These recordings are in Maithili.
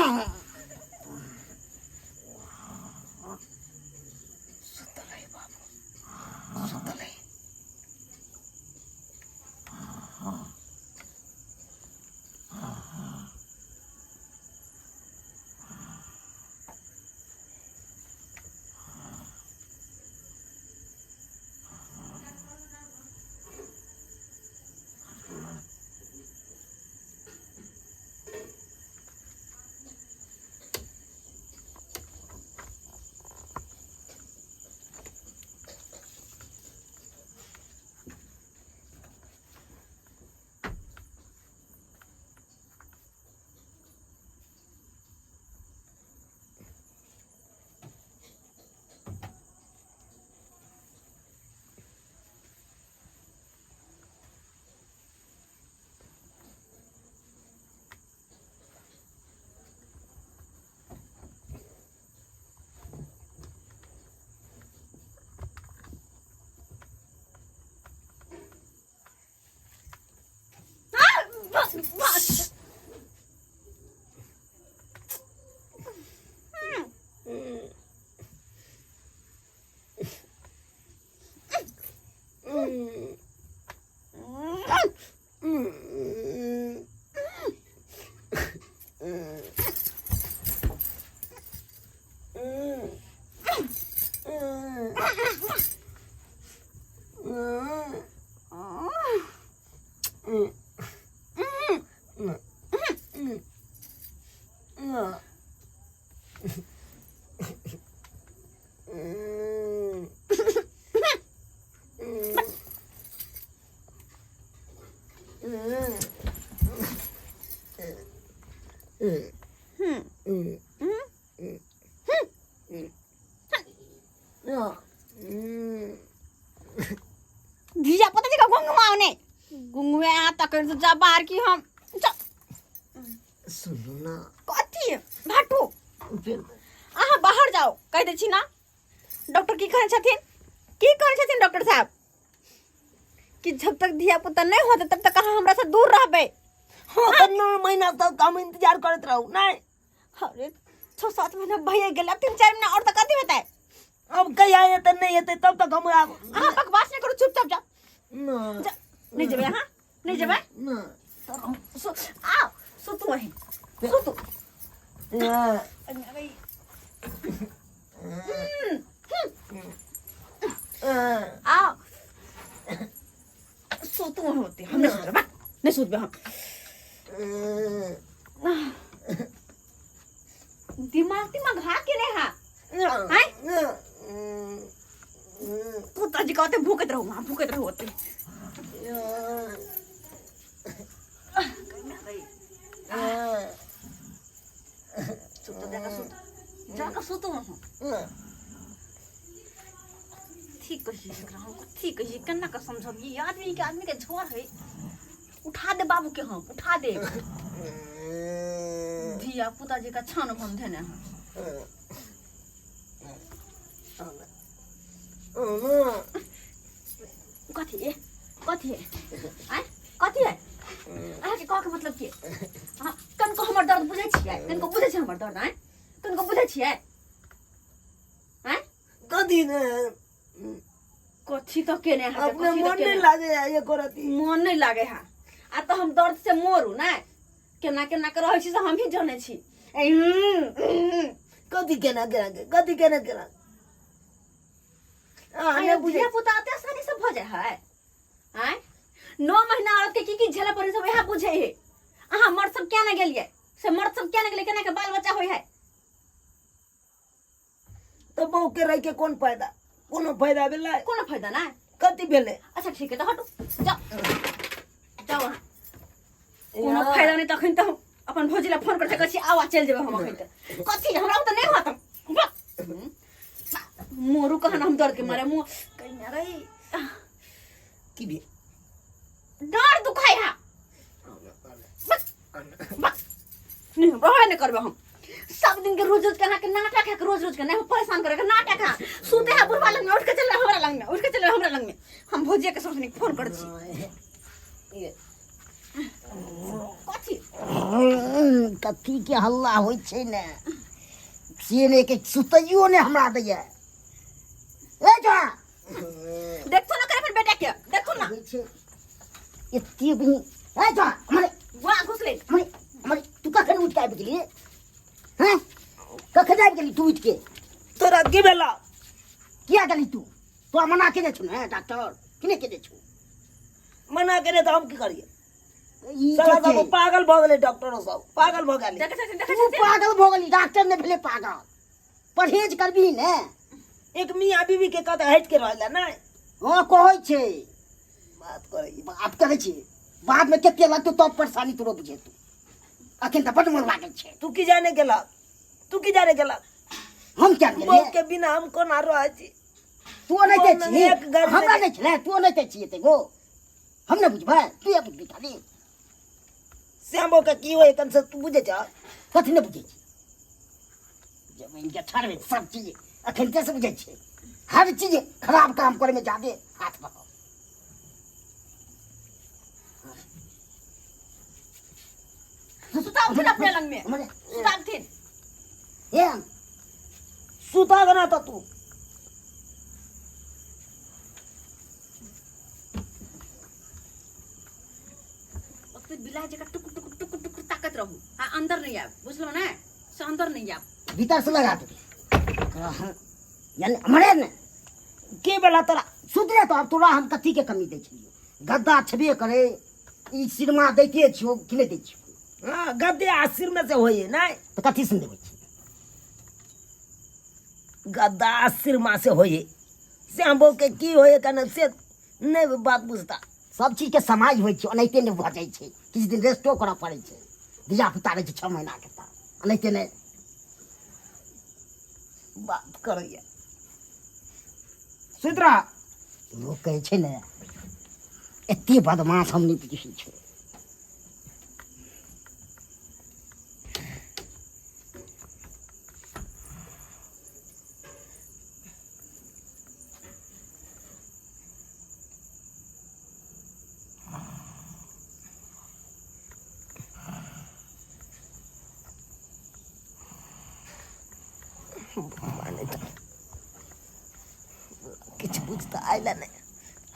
सुतल है बाबू, सुतल है। धिया पुता जकाँ गुंगुआउ नहि गुंगुआ तखन से जा बाहर की हम जा। सुनू ना। कथी भाटू? फेर अहाँ बाहर जाओ, कहि दै छी ना। डॉक्टर की कहै छथिन, की कहै छथिन डॉक्टर साहब कि जब तक धिया पुता नहीं होते तब तक अहाँ हमरा से दूर रहबै। हाँ, तऽ 9 महीना तक हम इंतजार करैत रहू नहीं। अरे 6-7 महीना भइए गेल, अब 3-4 महीना और तऽ कथी हेतै? अब कहिया हेतै नहीं हेतै तब तक हम आब। अहाँ बकवास नहीं करू, चुपचाप जाओ। ना। जा, नहीं जेबै अहाँ, नहीं जेबै? ना। आओ सुतू वहीं सुतू। ना। आओ सुतू वहीं होते, हम नहीं सुतबै, नहीं सुतबै हम। दिमाग दिमाग हा के नहीं हा? आँय? कुत्ता जी कहते भूखत रहू, वहाँ भूखत रहू होते। सुत जाकर सुत, जाकर सुतू वहाँ। ठीक कही एकरा हम, कथी कही, केना के समझबियै आदमी के, आदमी के झोर है। उठा दे बाबू के, हम उठा दे। धिया पुता जी का छान भन धेने हन। कथी है, कथी है, आँय कथी है? अहाँके कहके मतलब की? अहाँ कनको हमर दर्द बुझै छियै? कनको बुझै छियै हमर दर्द? आँय कनको बुझै छियै? आँय कथी ने कथी तऽ केने अहाँके, अपने कथी तऽ मन नहीं केने? लागे है एको रति। मन नहीं लागे है आ तऽ हम दर्द से मरू ने, केना केना के रहै छी से हमही जानै छी। कथी केना केना के, कथी केना केना? अहाँ नहि बुझै। धिया पुता एते आसानी से भऽ जाइ है? आँय 9 महीना औरत के की की झेलऽ पड़ै सब इएह बुझै है। अहाँ मर्द सब किया ने गेलियै से, मर्द सब किया ने गेलियै, केना के बाल बच्चा होइ है? तऽ बहू के रहि के कोन फायदा? कोनो फायदा भेलै? कोनो फायदा नहि। कथी भेलै? अच्छा ठीक है, तऽ हटू, जाओ जाओ अहाँ। कोनो फायदा नहि तखन तऽ हम अपन भौजी लए फोन कर सकै छी, आउ आ चलि जेबै हम अखन। तऽ कथी हमरा तऽ नहि होत, मोरू कहन हम दर्द के मारे मुँह कहीं रे। की भेल? डर दुखाय है। नहीं हम रहबे नहीं करबे। हम सब दिन के रोज रोज के अहाँके नाटक है, रोज रोज के नहीं हम परेशान करे के नाटक है। सुते है बुढ़वा लग में, उठ के चल हमरा लग में, उठ के चल हमरा लग में। हम भौजिया के सबसे फोन कर छी। कथी कथी के हल्ला होइ छै ने से नहि के सुतैयो नहि हमरा दैया ए जा देखो ना करे अपन बेटा के देखो ना होइ छै एते भी ए जा हमरे वाह घुस ले हमरे हमरे तू कखन उठि के आबि गेली हैं कखन आबि गेली तू उठि के तोरा की भेला किया गेली तू तोरा मना केने छौ ने डॉक्टर किने केने छौ मना केने तऽ हम की करियै ई साला जे सब छै, पागल भऽ गेलै डॉक्टरो सब पागल भऽ गेलै देखै छथिन देखै तू छथिन पागल भऽ गेली डॉक्टर ने भेलै पागल परहेज करबी ने एक मियाँ बीवी के कहते हटि के रहै लए नहि हँ कहै छै बात करै बात करै छी बादमे कते लगतौ तब परेशानी तोरो बुझेतौ अखन तऽ बड्ड मोन लागै छै तू की जाने गेलक तू की जाने गेलक हम क्या गेलियै बहू के बिना हम कोना रहै छी तू ओनाहिते हम छी एक घर मे हमरा नहि छलै तू ओनाहिते छी एते गो हम नहि बुझबै तू बुझबी खाली श्यामो के की होय कन से तू बुझे छ कथी नहि बुझै छी जमीन के छाड़बै सब चीज अखन कैसे बुझै छै हर चीज खराब काम करे में जादे हाथ बढ़ाओ सुताबथिन अपने लग में हमरे सुताबथिन ए सुता गना त तू ओते बिलाय जकाँ टुकुर टुकुर टुकुर टुकुर ताकत रहू आ अंदर नहीं आब बुझलहुँ ने से अंदर नहीं आब भीतर से लगा देबै ओकरा हम यानी हमरे ने के बेला तोरा सुधरे तो अब तोरा हम कथी के कमी दै छलियौ गद्दा छेबे करे ई सिरमा दैते छियौ कि नहि दै छियौ हाँ गद्दे आ सिर में से होइए नहीं तऽ कथी से देबै छी गद्दा आ सिरमा से होइए श्याम बहू के की होइए कने से नहीं बात बुझता सब चीजके समाज होइ छै ओनाहिते नहि भऽ जाइ छै किछु दिन रेस्टो करऽ पड़ै छै धिया पुता रहै छै 6 महीनाके तऽ ओनाहिते नहि बात करैया सुति रह लोक कहै छै ने एते बदमाश हम नहि बुझै छै माने तऽ किछु बुझ तऽ आयल नहि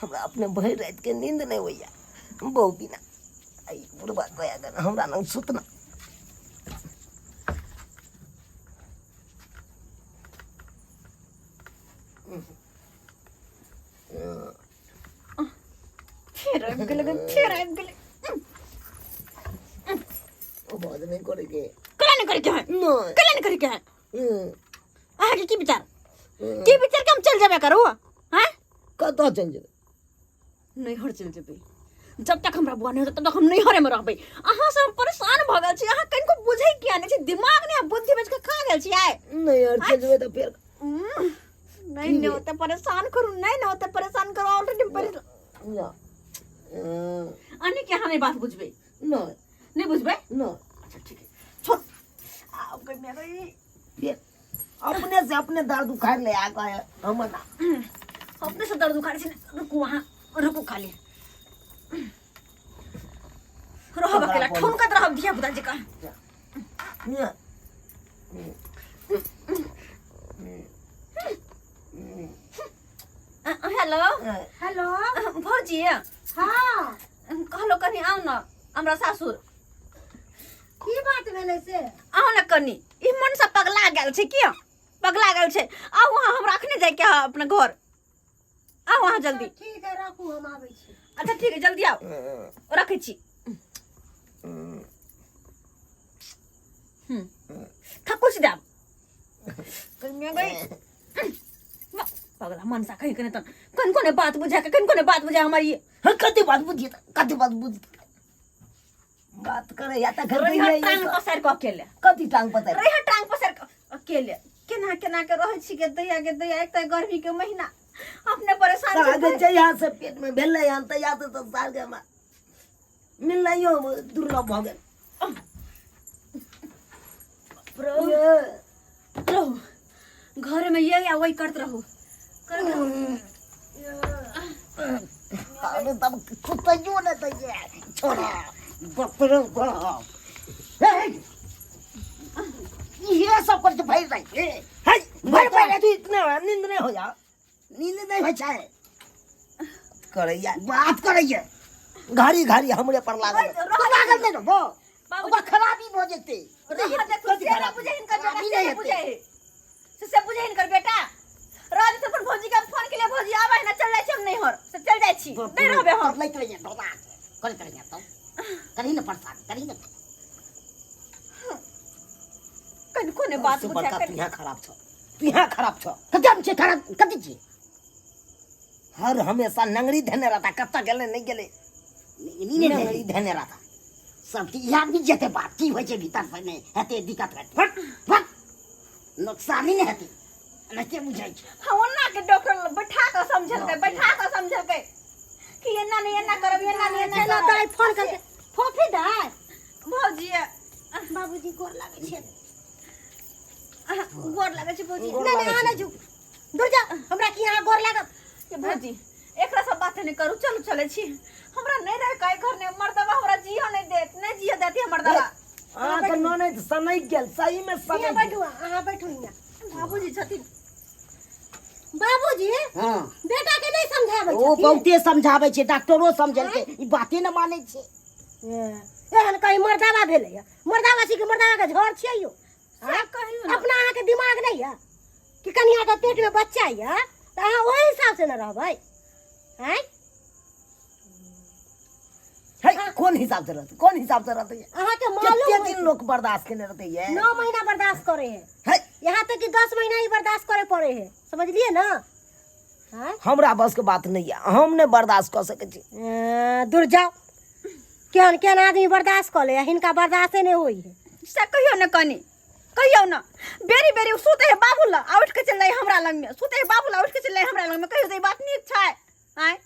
हमरा अपने भरि रातिके नींद नहि होइया बहु बिना एहि बुढ़बा गया गना हमरा लग सुतना फेर आबि गेलै फेर आबि गेलै आवाज नहि करैके केना नहि करैके है नहि केना नहि करैके है हम्म, अहाँके की विचार हम्म। की विचार के हम चल जेबे करू हैं कतऽ चलि जेबै नैहर चलि जेबै जब तक हमरा बुआ नहि होतै तब तक हम नैहरेमे रहबै अहाँ से हम परेशान भऽ गेल छी अहाँ कनिको बुझै किया नहि छी दिमाग नहि आ बुद्धि बेच कऽ खा गेल छी आइ नैहर चलि जेबै तऽ फेर नहीं नहीं होता परेशान करू नहीं नहीं होता परेशान करू ऑलरेडी परेशान ना अने के अहाँ नहीं बात बुझबै नहीं नहीं बुझबै नहीं अच्छा ठीक है छोड़ आब गई मैं गई फिर अपने से अपने दर्द उखाड़ ले आ गए हम ना अपने से दर्द उखाड़े छै ने रुकू अहाँ रुकू खाली रहब अकेला ठुनकत रहब धिया पुता जकाँ ना हेलो हेलो भौजी हाँ कहलो कनी आउ न हमरा सासुर की बात भेलै से आउ न कनी ई मन से पगला गेल छै किया पगला गेल छै आउ अहाँ हमरा अखने जाइके है अपना घर आउ अहाँ जल्दी ठीक है राखू हम आबै छी अच्छा ठीक है जल्दी आउ रखै छी थकुच देब कनिया गई पगला मनसा कहीं कने तन कन कोने बात बुझा के कन कोने बात बुझा हमारी हाँ कते बात बुझिए कते बात बुझ बात करे या त घर में रही टांग पसार के अकेले कथी टांग पसार रही टांग पसार के अकेले केना केना के रहै छी के दैया के दैया एक त गर्मी के महीना अपने परेशान छी साग जहिया से पेट में भेलै हन तहिया से तऽ साग हमरा मिलनाइयो दुर्लभ भऽ गेल रहू रहू घर में ये या वही करत रहू करत रहू अरे तब सुतैयो नहि दैये छोड़ा बाप रे बाप हे, इहे सब कर भरि राति हे। है भरि भरि राति इतने नींद नहीं हो जा नींद नहि होइ छै करैया बात करैया घड़ी घड़ी हमरे पर लागल तू लागल नहि रहबो बाबूजी। ओकर खराबी भऽ जेतै रह देखू से नहि बुझे हिनकर बेटा खराबी से नहि हेतै। बुझे से से बुझे हिनकर बेटा राज से अपन भौजी के फोन के लिए भौजी आबै ना चल जाइ छी हम नैहर से चल जाइ छी नहि रहबे हम लैत रहिए बर्बाद करैत रहिए तब करही ने परेशान करही ने कनिको ने बात से बुझा बड़का कर तू यहाँ खराब छ तू यहाँ खराब छ कते हम छै खराब कते छी हर हमेशा नंगरी धेने रहता कतऽ गेलै नहि गेलै नी ने नंगरी धेने रहता सब चीज याद भी जेते बात की होइ छै भीतर से नहि हेतै दिक्कत हेतै फट फट नुकसानी नहि हेतै एनाहिते बुझाइ छै हाँ ओना के डॉक्टर लग बैठा कऽ समझलकै बैठा कऽ समझलकै कि एना नहि एना करब एना नहि एना चलो करब दाइ फोन करके फोफी दाइ भौजी बाबूजी गोर लागै छै अहाँ गोर लागै छै भौजी गोर नहि नहि लागै अहाँ छै। नहि झुक दूर जा हमरा की अहाँ गोर लागत ये भौजी एकरा सब बात नहि करू चलू चलै छी हमरा नहि रह के घर ने मर्दबा हमरा जियो नहि देत नहि जियो देती हमर दवा अहाँके ननैद सनकि गेल सहीमे हियाँ सनकि गेल बैठू अहाँ बैठू हियाँ बाबूजी छथिन बाबूजी हँ बेटा के नहि समझाबै ओ छथिन बहुते समझाबै छै डॉक्टरो समझेलकै ई बाते नहि मानै छै एहन कहीं मर्दावा भेलै मर्दावा छी कि मर्दावा के झोर छियै यौ से कहियौ ने अपना अहाँके दिमाग नहि यऽ कि कनिया के पेट में बच्चा यऽ तऽ अहाँ ओहि हिसाब से ने रहबै आँय है कोन हिसाब से रहतै कोन हिसाब से रहतै अहाँके मालूम कते होय दिन लोक बर्दाश्त केने रहतै ये 9 महीना बर्दाश्त करे है है यहाँ तक कि 10 महीना ही बर्दाश्त करे पड़े है समझलिए ना आँय? हमरा बस के बात नहीं है हम नहीं बर्दाश्त कऽ सकै छी दूर जाओ केहन केहन आदमी बर्दाश्त कऽ ले हिनका बर्दाश्ते नहि होइ है से कहियौ ने कनी कहियौ ने बेरी बेरी सुते है बाबू ला आ उठ के चल जाय हमरा लग में सुते है बाबू ला उठ के चल जाय हमरा लग में कहियौ तऽ ई बात नीक छै आँय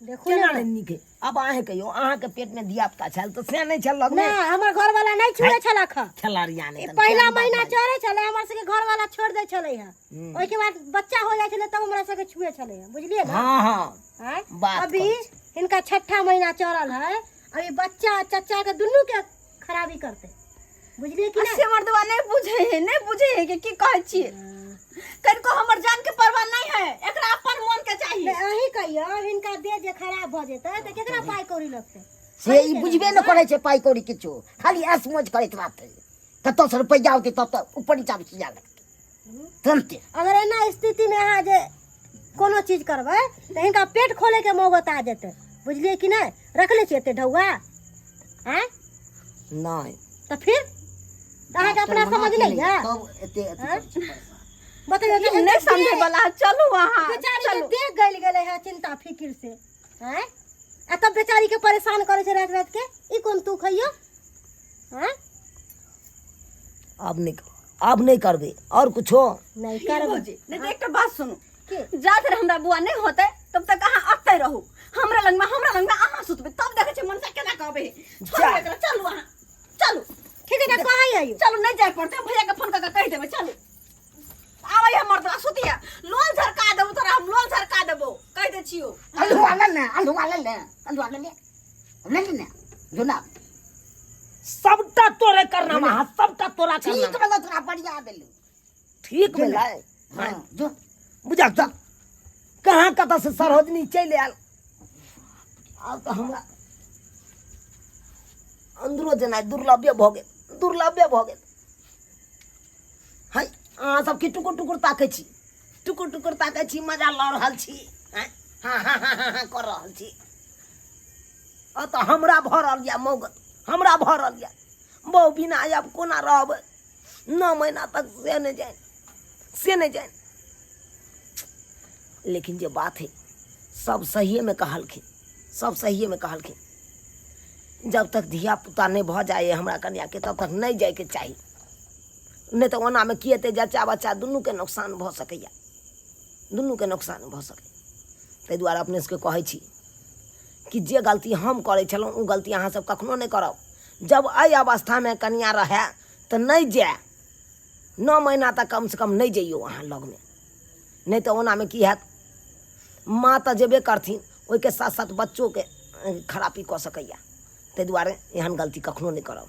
देखू केना ने नहि नीक है अब अहें कहियौ अहाँके पेट में धिया पुता छल तऽ से नहि छल लगमे नहि हमर घर वाला नहि छुए छलक हँ खेलाड़िया नहि ई पहिला महीना चढ़े छलै हमर सबके घर वाला छोड़ दै छलै हँ ओहिके बाद बच्चा हो जाइ छलै तब हमरा सबके छुए छलै हँ बुझलियै ने हाँ हाँ आँय? बात अभी करै छी। हिनका छठा महीना चढ़ल है अभी बच्चा चचा के दुनू के खराबी करते बुझलियै कि आ नहि से मर्दवा नहि बुझे है नहि बुझे है कि की कहै छियै कनिको हमर जान के परवाह नहीं है एकरा अपन मन के चाहिए नहि, अहीं कहियौ हिनका देह जे खराब भऽ जेतै तऽ केकरा पाइ कौड़ी लगतै से ई बुझबे नहि करै छै पाइ कौड़ी किछु खाली ऐश मौज करैत रहतै कतऽसँ रुपैआ औतै तब तऽ ऊपर नीचा खिया लगतै तुरन्ते अगर एना स्थितिमे अहाँ जे कोनो चीज करबै तऽ हिनका पेट खोलैके मौबत आ जेतै बुझलियै कि नहि रखले छियै एते ढौआ आँय नहि तऽ फिर तऽ अहाँके अपना समझ नहि यऽ तब एते अथी करै छै पैसा। बतैयौ ई नहि समझे वाला है चलू अहाँ बेचारी के चलू देह गलि गेलै है चिंता फिकिर से आँय आ तब बेचारी के परेशान करै छै राति राति के ई कोन तू खइयो आँय आब नहि आब नहि करबै आओर कुछो नहि करबै भौजी नहि तऽ एकटा बात सुनू की जा धरि हमरा बुआ नहि होतै तब तक अहाँ अतै रहू हमरा लगमे अहाँ सुतबै तब देखै छियै मनसा केना कहबै छोड़ू जा। एकरा चलू अहाँ चलू ठीक है कहै आइयो चलू नहि जाय पड़तै भैया के फोन कऽ के कहि देबै चलू आबै है मर्दवा सुतिया लोल झरका देबो तोरा हम लोल झरका देबो कहि दै छियौ अल्हुआ ले ने अल्हुआ ले ने अल्हुआ ले ले ले ले ने जो ना सबटा तोरे करनामा है सबटा तोरा ठीक करनामा भेलो तोरा बढ़िया भेलो ठीक भेलै हाँ जो बुझल तऽ कहाँ कतऽ से सरोजनी चलि आयल आब तऽ हमरा अन्दरो जेनाइ दुर्लभे भऽ गेल दुर्लभे भऽ गेल है अहाँ सबके टुकुर टुकुर ताकै छी टुकुर टुकुर ताकै छी मजा लऽ रहल छी आँय? हाँ हाँ हाँ हाँ हाँ कऽ रहल छी अतऽ हमरा भऽ रहल यऽ मौगत हमरा भऽ रहल यऽ बहु बिना आब कोना रहबै 9 महीना तक से नहि जानि से नहि जानि लेकिन जे बात है सब सहिएमे कहलखिन सब सहिएमे कहलखिन जब तक धिया पुता नहि भऽ जाइए हमरा कन्याके तब तक नहि जाइके चाही नहि तऽ ओनामे की हेतै जच्चा बच्चा दुनूके नुकसान भऽ सकैए दुनूके नुकसान भऽ सकैए ताहि दुआरे अपने सबके कहै छी कि जे गलती हम करै छलहुँ ओ गलती अहाँसब कखनो नहि करब जब एहि अवस्थामे कनिआँ रहए तऽ नहि जाय 9 महीना तक कमसँ कम नहि जइयौ अहाँ लगमे नहि तऽ ओनामे की हैत माँ तऽ जेबे करथिन ओहिके साथ साथ बच्चोके खरापी कऽ सकैए ताहि दुआरे एहन गलती कखनो नहि करब।